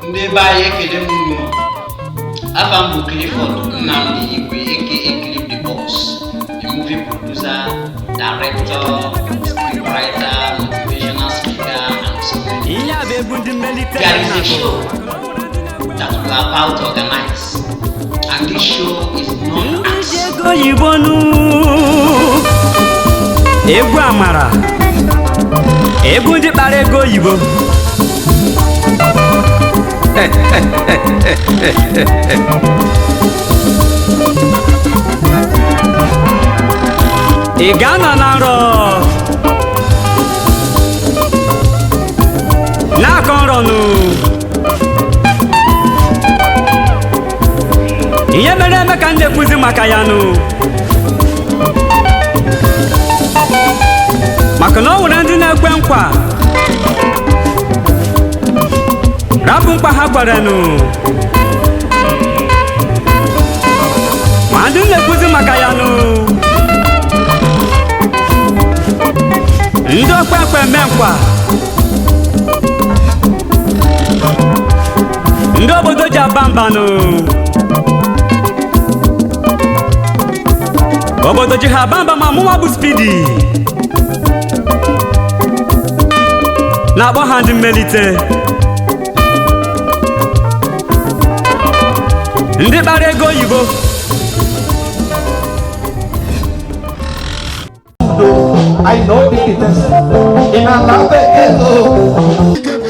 Ndị be anyị, ekele m unu. Afa m bụ Clifford Nnamdi Igwe, aka Cliff the Boss, the movie producer, director, scriptwriter, motivational speaker and so many. Ihe a bụ egwu ndị mmelite. There is a show that we are about to organize, and this show is known Ndị as ji ego oyibo nụ, egwu amara, egwu ndị kpara ego oyibo. Ị ga-anọ na nrọ na-akọ nrọ nụ. Ihe mere eme ka m na-ekwuzi maka ya nụ, maka na ọ nwere ndị na-ekwe nkwa rapụ nkwa ha kwerenụ, ma ndị m na-ekwuzi maka ya nụ, ndị okwe nkwa eme nkwa, ndị obodo ji aba mbanụ, obodo ji ha aba mba, ma mụnwa bụ Spidi na-akpọ ha ndị mmelite, ndị kpara ego oyibo. I know the test. In a love, hello.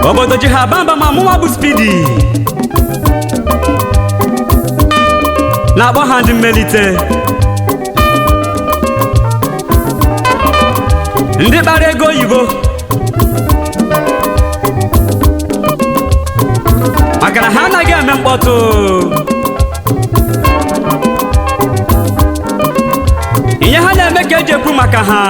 Obodo ji ha aba mba, ma mụnwa bụ Spidi na-akpọ ha ndị mmelite, ndị kpara ego oyibo, maka na ha anaghị eme mkpọtụ. Ihe ha na-eme ka eji ekwu maka ha.